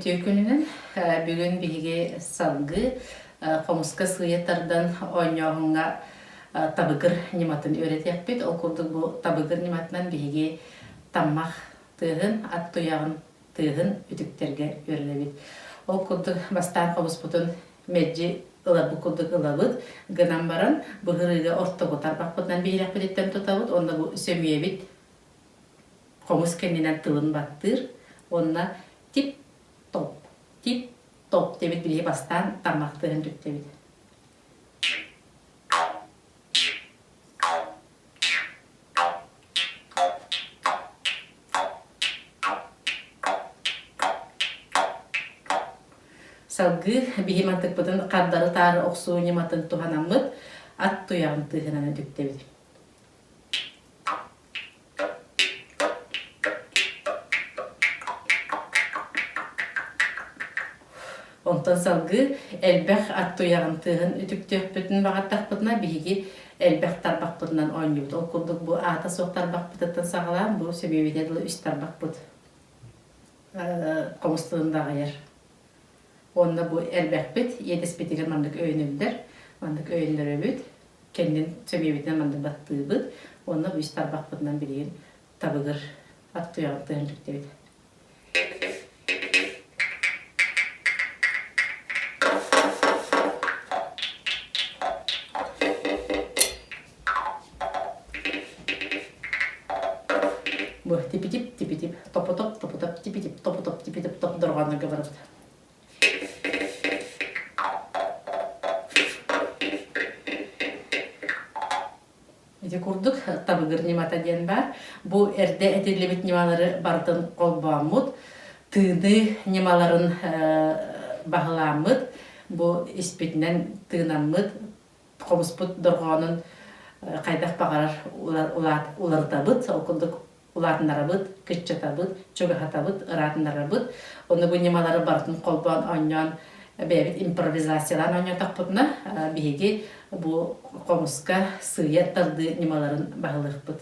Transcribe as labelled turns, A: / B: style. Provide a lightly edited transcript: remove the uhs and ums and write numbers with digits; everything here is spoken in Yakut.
A: Үтүө күнүнэн. Бүгүн биһиги салгыы хомуска сыыйа тардан оонньооһуҥҥа табыгыр ньыматын үөрэтиэхпит. Ол курдук бу табыгыр ньыматынан биһиги таммах тыаһын, ат туйаҕын тыаһын үтүктэргэ үөрэнэбит. Ол курдук бастаан хомуспутун мэлдьи ыларбыт курдук ылабыт. Гынан баран быһырыыга ортоку тарбахпытынан биһирэхпититтэн тутабыт уонна бу сөмүйэбит хомус кэннинэн тылын баттыыр уонна тип-топ, тип-топ диэбит билиһи бастаан таммахтыырын түктэбит. Салгыы биһи мантыкпытын хардары-таары охсуу ньыматын туһанаммыт ат туйаҕын тыаһынан үтүктэбит. Онтон салгыы элбэх ат туйаҕын тыаһын үтүктүөхпүтүн баҕардахпытына биһиги элбэх тарбахпытынан оонньуубут. Ол курдук бу аата суох тарбахпытыттан саҕалаан бу сөмүйэбитэ дылы үс тарбахпыт хомус тылын даҕайар. Уонна бу элбэхпит иэдэспитигэр маннык өйөнүллэр, маннык өйөннөрөбүт, кэннин сөмүйэбитинэн маннык баттыыбыт уонна бу үс тарбахпытынан билигин табыгыр ат туйаҕын тыаһын түктэбит. Бу типитип типитип топотоп топотоп типитип топотоп типитип топ дорҕооннорго барабыт. Ити курдук табыгыр ньымата диэн баар. Бу эрдэ этиллибит ньымалары барытын холбооммут, тыыныы ньымаларын баһылааммыт, бу испитинэн тыынаммыт, хомуспут дорҕоонун хайдах баҕарар уларытабыт, ол курдук улаатыннарабыт, кыччатабыт, чугаһатабыт, ыраатыннарабыт. Ону бу ньымалары барытын холбоон оонньоон бэйэбит импровизациялаан оонньоотохпутуна биһиги бу хомуска сыыйа тардыы ньымаларын баһылыахпыт.